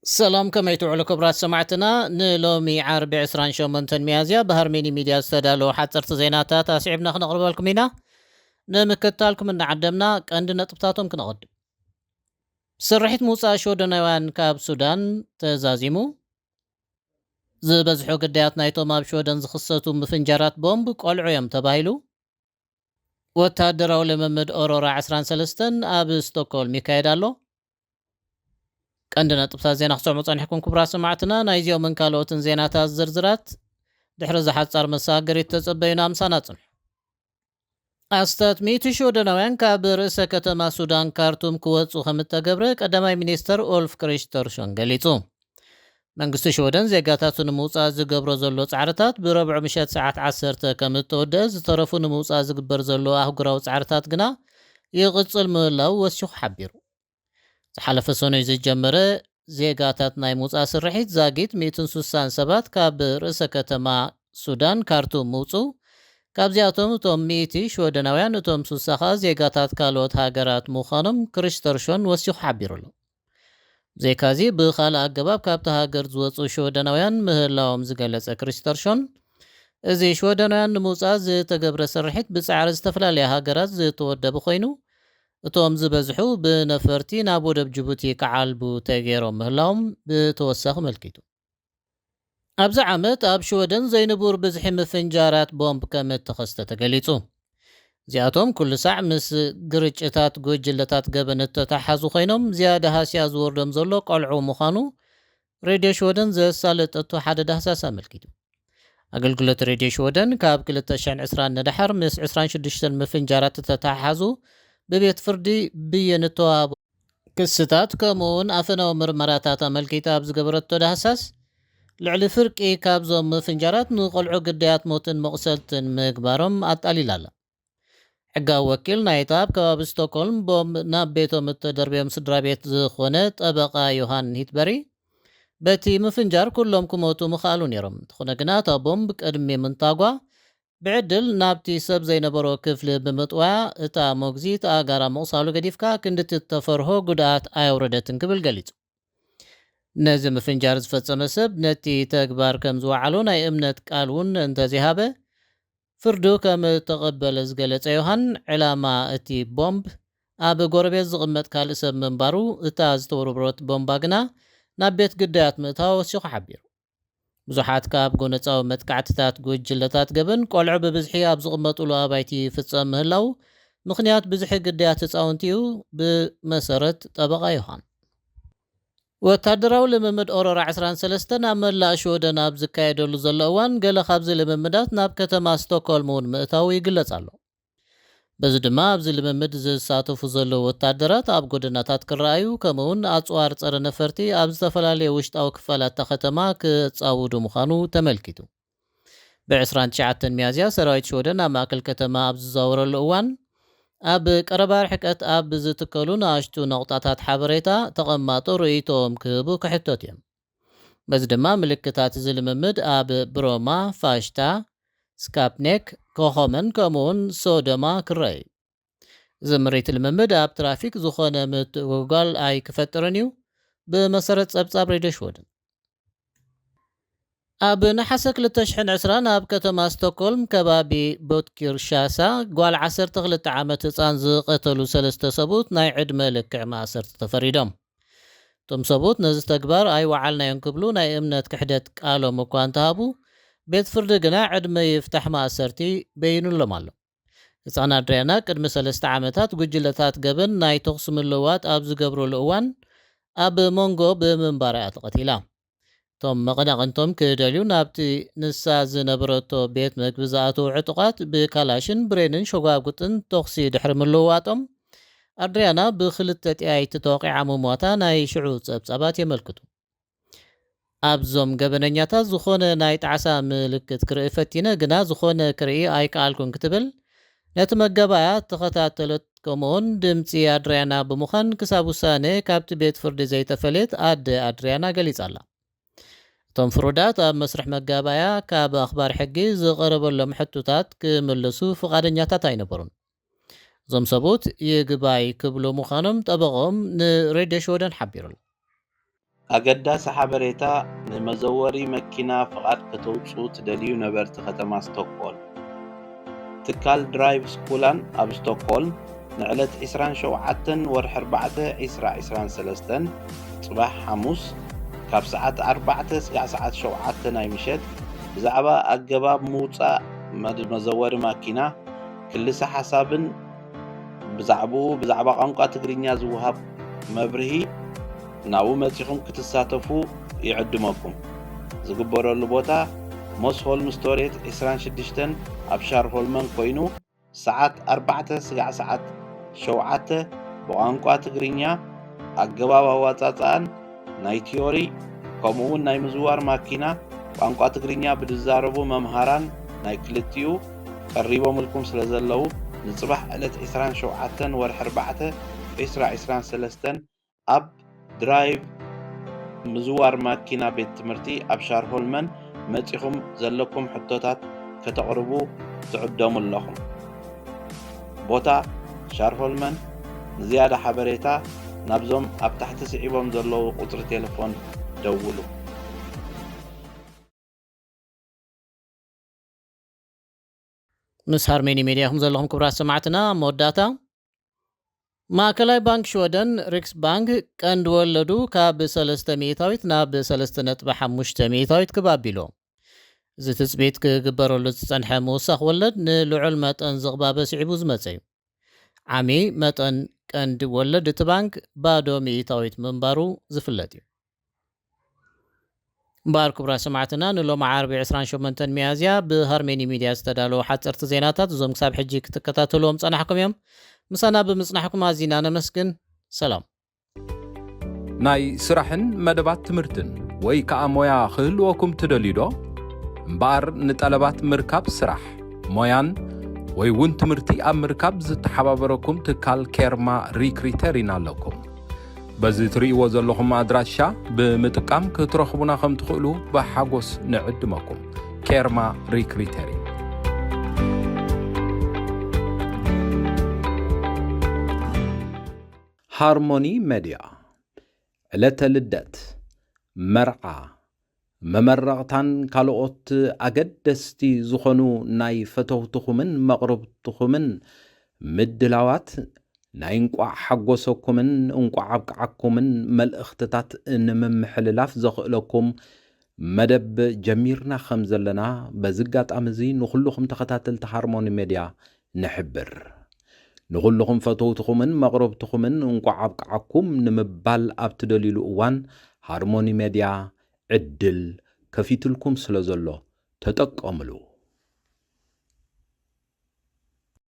ሰላም፣ ከመይ ትውዕሉ ክቡራት ሰማዕትና? ንሎሚ ዓርቢ ዕስራን ሸሞንተን ሚያዝያ ብሃርሜኒ ሚድያ ዝተዳለዉ ሓፀርቲ ዜናታት ኣስዒብና ክነቕርበልኩም ኢና። ንምክትታልኩም እናዓደምና ቀንዲ ነጥብታቶም ክነቐድም። ስርሒት ምውፃእ ሽወደናውያን ካብ ሱዳን ተዛዚሙ። ዝበዝሑ ግዳያት ናይቶም ኣብ ሽወደን ዝኽሰቱ ምፍንጃራት ቦምብ ቆልዑ እዮም ተባሂሉ። ወታደራዊ ልምምድ ኦሮራ ዕስራን ሰለስተን ኣብ ስቶክሆልም ይካየድ ኣሎ። ቀንዲ ነጥብታት ዜና ክሰምዑ ጸኒሕኩም ክቡራት ሰማዕትና፣ ናይዚኦምን ካልኦትን ዜናታት ዝርዝራት ድሕሪ ዝሓጻር መሰጋገሪት ተጸበዩና፣ ምሳና ጽንሑ። ኣስታት ሚእቲ ሽወደናውያን ካብ ርእሰ ከተማ ሱዳን ካርቱም ክወጹ ከም እተገብረ ቀዳማይ ሚኒስተር ኡልፍ ክሪስተርሾን ገሊጹ። መንግስቲ ሽወደን ዜጋታቱ ንምውጻእ ዝገብሮ ዘሎ ጻዕርታት ብረብዑ ምሸት ሰዓት ዓሰርተ ከም እተወደአ፣ ዝተረፉ ንምውጻእ ዝግበር ዘሎ ኣህጉራዊ ጻዕርታት ግና ይቕጽል ምህላው ወሲኹ ሓቢሩ። ዝሓለፈ ሰኑይ ዝጀመረ ዜጋታት ናይ ምውጻእ ስርሒት ዛጊት ሚእትን ስሳን ሰባት ካብ ርእሰ ከተማ ሱዳን ካርቱም ምውጹ። ካብዚኣቶም እቶም ሚእቲ ሽወደናውያን፣ እቶም ስሳ ኸኣ ዜጋታት ካልኦት ሃገራት ምዃኖም ክሪስተርሾን ወሲኹ ሓቢሩ ኣሎ። ብዘይካዚ ብኻልእ ኣገባብ ካብቲ ሃገር ዝወጹ ሽወደናውያን ምህላዎም ዝገለጸ ክሪስተርሾን፣ እዚ ሽወደናውያን ንምውጻእ ዝተገብረ ስርሒት ብጻዕሪ ዝተፈላለያ ሃገራት ዝተወደበ ኮይኑ፣ እቶም ዝበዝሑ ብነፈርቲ ናብ ወደብ ጅቡቲ ክዓልቡ ተገይሮም ምህላዎም ብተወሳኺ መልኪቱ። ኣብዚ ዓመት ኣብ ሽወደን ዘይንቡር ብዝሒ ምፍንጃራት ቦምብ ከም እተኸስተ ተገሊጹ። እዚኣቶም ኩሉ ሳዕ ምስ ግርጭታት ጉጅለታት ገበን እተተሓዙ ኮይኖም፣ ዝያዳ ሃስያ ዝወርዶም ዘሎ ቆልዑ ምዃኑ ሬድዮ ሽወደን ዘሳለጠቶ ሓደ ዳህሳስ ኣመልኪቱ። ኣገልግሎት ሬድዮ ሽወደን ካብ ክልተ ሽሕን ዕስራን ንደሓር ምስ ዕስራን ሽዱሽተን ምፍንጃራት እተተሓሓዙ ብቤት ፍርዲ ብይን እተዋህቦ ክስታት፣ ከምኡ እውን ኣፈናዊ ምርመራታት ኣመልኪታ ኣብ ዝገበረቶ ዳህሳስ፣ ልዕሊ ፍርቂ ካብዞም ምፍንጃራት ንቆልዑ ግዳያት ሞትን መቑሰልትን ምግባሮም ኣጣሊላ ኣላ። ሕጋዊ ወኪል ናይታ ኣብ ከባቢ ስቶክሆልም ቦምብ ናብ ቤቶም እተደርብዮም ስድራ ቤት ዝኾነ ጠበቓ ዮሃን ሂትበሪ፣ በቲ ምፍንጃር ኩሎም ክሞቱ ምኽኣሉ ነይሮም። እንተኾነ ግና እታ ቦምብ ቅድሚ ምንታጓ ብዕድል ናብቲ ሰብ ዘይነበሮ ክፍሊ ብምጥዋያ፣ እታ ሞግዚት ኣእጋራ ምቑሳሉ ገዲፍካ ክንድቲ እተፈርሆ ጉድኣት ኣየውረደትን ክብል ገሊጹ። ነዚ ምፍንጃር ዝፈጸመ ሰብ ነቲ ተግባር ከም ዝወዓሎ ናይ እምነት ቃል እውን እንተዘይሃበ፣ ፍርዱ ከም እተቐበለ ዝገለጸ ዮሃን፣ ዕላማ እቲ ቦምብ ኣብ ጎረቤት ዝቕመጥ ካልእ ሰብ ምንባሩ፣ እታ ዝተወርወረት ቦምባ ግና ናብ ቤት ግዳያት ምእታዋ ወሲኹ ሓቢሩ። ብዙሓት ካብ ጎነጻዊ መጥቃዕትታት ጉጅለታት ገበን ቆልዑ ብብዝሒ ኣብ ዝቕመጡሉ ኣባይቲ ይፍጸም ምህላው ምኽንያት ብዝሒ ግዳያት ህጻውንቲ እዩ፣ ብመሰረት ጠበቓ ዮሃን። ወታደራዊ ልምምድ ኦሮራ ዕስራን ሰለስተን ኣብ መላእ ሽወደን ኣብ ዝካየደሉ ዘሎ እዋን፣ ገለ ካብዚ ልምምዳት ናብ ከተማ ስቶክሆልም እውን ምእታዉ ይግለጽ ኣሎ። በዚ ድማ ኣብዚ ልምምድ ዝሳተፉ ዘለዉ ወታደራት ኣብ ጎደናታት ክረኣዩ፣ ከምኡውን ኣጽዋር ጸረ ነፈርቲ ኣብ ዝተፈላለዩ ውሽጣዊ ክፋላት እታ ከተማ ክጻውዱ ምዃኑ ተመልኪቱ። ብ ዕስራን ትሽዓተን ሚያዝያ ሰራዊት ሽወደን ኣብ ማእከል ከተማ ኣብ ዝዛወረሉ እዋን፣ ኣብ ቀረባ ርሕቀት ኣብ ዝትከሉ ንኣሽቱ ነቑጣታት ሓበሬታ ተቐማጦ ርእይቶኦም ክህቡ ክሕተቱ እዮም። በዚ ድማ ምልክታት እዚ ልምምድ ኣብ ብሮማ፣ ፋሽታ፣ ስካፕኔክ፣ ኮኾመን ከምኡውን ሶዶማ ክረኣዩ። እዚ ምርኢት ልምምድ ኣብ ትራፊክ ዝኾነ ምትእጉጓል ኣይክፈጥርን እዩ፣ ብመሰረት ጸብጻብ ሬድዮ ሽወደን። ኣብ ነሓሰ ክልተ ሽሕን ዕስራን ኣብ ከተማ ስቶክሆልም ከባቢ ቦትኪርሻሳ ጓል ዓሰርተ ክልተ ዓመት ህጻን ዝቐተሉ ሰለስተ ሰብኡት ናይ ዕድመ ልክዕ ማእሰርቲ ተፈሪዶም። እቶም ሰብኡት ነዚ ተግባር ኣይወዓልናዮን ክብሉ ናይ እምነት ክሕደት ቃሎም እኳ እንተሃቡ፣ ቤት ፍርዲ ግና ዕድመ ይፍታሕ ማእሰርቲ በይኑሎም ኣሎ። ህጻን ኣድርያና ቅድሚ ሰለስተ ዓመታት ጉጅለታት ገበን ናይ ተኹሲ ምልውዋጥ ኣብ ዝገብሩሉ እዋን ኣብ መንጎ ብምንባራ እያ ተቐቲላ። እቶም መቐናቕንቶም ክደልዩ ናብቲ ንሳ ዝነበረቶ ቤት መግቢ ዝኣተዉ ዕጡቓት ብካላሽን ብሬንን ሸጓጉጥን ተኹሲ ድሕሪ ምልውዋጦም፣ ኣድርያና ብክልተ ጠያይቲ ተወቒዓ ምሟታ ናይ ሽዑ ጸብጻባት የመልክቱ። ኣብዞም ገበነኛታት ዝኾነ ናይ ጣዕሳ ምልክት ክርኢ ፈቲነ፣ ግና ዝኾነ ክርኢ ኣይከኣልኩን ክትብል ነቲ መጋባእያ እተኸታተለት፣ ከምኡውን ድምጺ ኣድርያና ብምዃን ክሳብ ውሳነ ካብቲ ቤት ፍርዲ ዘይተፈለየት ኣደ ኣድርያና ገሊጻ ኣላ። እቶም ፍሩዳት ኣብ መስርሕ መጋባእያ ካብ ኣኽባር ሕጊ ዝቐረበሎም ሕቶታት ክምልሱ ፍቓደኛታት ኣይነበሩን። እዞም ሰብኡት ይግባይ ክብሉ ምዃኖም ጠበቕኦም ንሬድዮ ሽወደን ሓቢሩ ኣሎ። ኣገዳሲ ሓበሬታ፣ ንመዘወሪ መኪና ፍቓድ ከተውጽኡ ትደልዩ ነበርቲ ከተማ ስቶክሆልም። ትካል ድራይቭ ስኩላን ኣብ ስቶክሆልም ንዕለት ዕስራን ሸውዓተን ወርሒ ኣርባዕተ ዕስራ ዕስራን ሰለስተን ጽባሕ ሓሙስ ካብ ሰዓት ኣርባዕተ ስጋዕ ሰዓት ሸውዓተ ናይ ምሸት ብዛዕባ ኣገባብ ምውጻእ መድ-፣ መዘወሪ ማኪና ክልሰ ሓሳብን ብዛዕባኡ ብዛዕባ ቋንቋ ትግርኛ ዝወሃብ መብርሂ ናብኡ መጺኹም ክትሳተፉ ይዕድመኩም። ዝግበረሉ ቦታ ሞስሆልም ስቶሬት ዕስራን ሽዱሽተን ኣብ ሻርሆልመን ኮይኑ ሰዓት ኣርባዕተ ስጋዕ ሰዓት ሸውዓተ ብቋንቋ ትግርኛ ኣገባብ ኣዋጻጽኣን ናይ ቲዮሪ ከምኡ እውን ናይ ምዝዋር ማኪና ቋንቋ ትግርኛ ብዝዛረቡ መምሃራን ናይ ክልቲኡ ቀሪቦምልኩም ስለ ዘለዉ ንጽባሕ ዕለት ዕስራን ሸውዓተን ወርሒ ኣርባዕተ ዕስራ ዕስራን ሰለስተን ኣብ ድራይቭ ምዝዋር ማኪና ቤት ትምህርቲ ኣብ ሻርሆልመን መጺኹም ዘለኩም ሕቶታት ከተቕርቡ ትዕደሙ ኣለኹም። ቦታ ሻርሆልመን። ንዝያዳ ሓበሬታ ናብዞም ኣብ ታሕቲ ስዒቦም ዘለዉ ቁጽሪ ቴሌፎን ደውሉ። ምስ ሃርሜኒ ሜድያ ኢኹም ዘለኹም ክቡራት ሰማዕትና። ኣብ መወዳእታ፣ ማእከላይ ባንክ ሽወደን ሪክስ ባንክ ቀንዲ ወለዱ ካብ ሰለስተ ሚእታዊት ናብ ሰለስተ ነጥቢ ሓሙሽተ ሚእታዊት ክብ ኣቢሉ። እዚ ትጽቢት ክግበረሉ ዝጸንሐ ምውሳኽ ወለድ ንልዑል መጠን ዝቕባበ ስዒቡ ዝመጸ እዩ። ዓሚ መጠን ቀንዲ ወለድ እቲ ባንክ ባዶ ሚእታዊት ምንባሩ ዝፍለጥ እዩ። እምበኣር ክቡራት ሰማዕትና፣ ንሎሚ ዓርቢ ዕስራን ሸሞንተን ሚያዝያ ብሃርሜኒ ሚድያ ዝተዳለዉ ሓጸርቲ ዜናታት እዞም ክሳብ ሕጂ ክትከታተልዎም ጸናሕኩም እዮም። ምሳና ብምጽናሕኩም ኣዚና ነመስግን። ሰላም። ናይ ስራሕን መደባት ትምህርትን ወይ ከኣ ሞያ ክህልወኩም ትደልዩ ዶ? እምበኣር ንጠለባት ምርካብ ስራሕ፣ ሞያን ወይ እውን ትምህርቲ ኣብ ምርካብ ዝተሓባበረኩም ትካል ኬርማ ሪክሪተር ኢና ኣለኩም። በዚ ትርእይዎ ዘለኹም ኣድራሻ ብምጥቃም ክትረኽቡና ከም ትኽእሉ ብሓጎስ ንዕድመኩም። ኬርማ ሪክሪተሪንግ። ሃርሞኒ ሜድያ፣ ዕለተ ልደት፣ መርዓ፣ መመረቕታን ካልኦት ኣገደስቲ ዝኾኑ ናይ ፈተውትኹምን መቕርብትኹምን ምድላዋት ናይ እንቋዕ ሓጎሰኩምን እንቋዕ ኣብቅዓኩምን መልእኽትታት ንምምሕልላፍ ዘኽእለኩም መደብ ጀሚርና ከም ዘለና በዚ ኣጋጣሚ እዚ ንኹልኹም ተኸታተልቲ ሃርሞኒ ሜድያ ንሕብር። ንኹልኹም ፈተውትኹምን መቕረብትኹምን እንቋዕ ኣብቅዓኩም ንምባል ኣብ ትደልዩሉ እዋን ሃርሞኒ ሜድያ ዕድል ከፊትልኩም ስለ ዘሎ ተጠቀምሉ።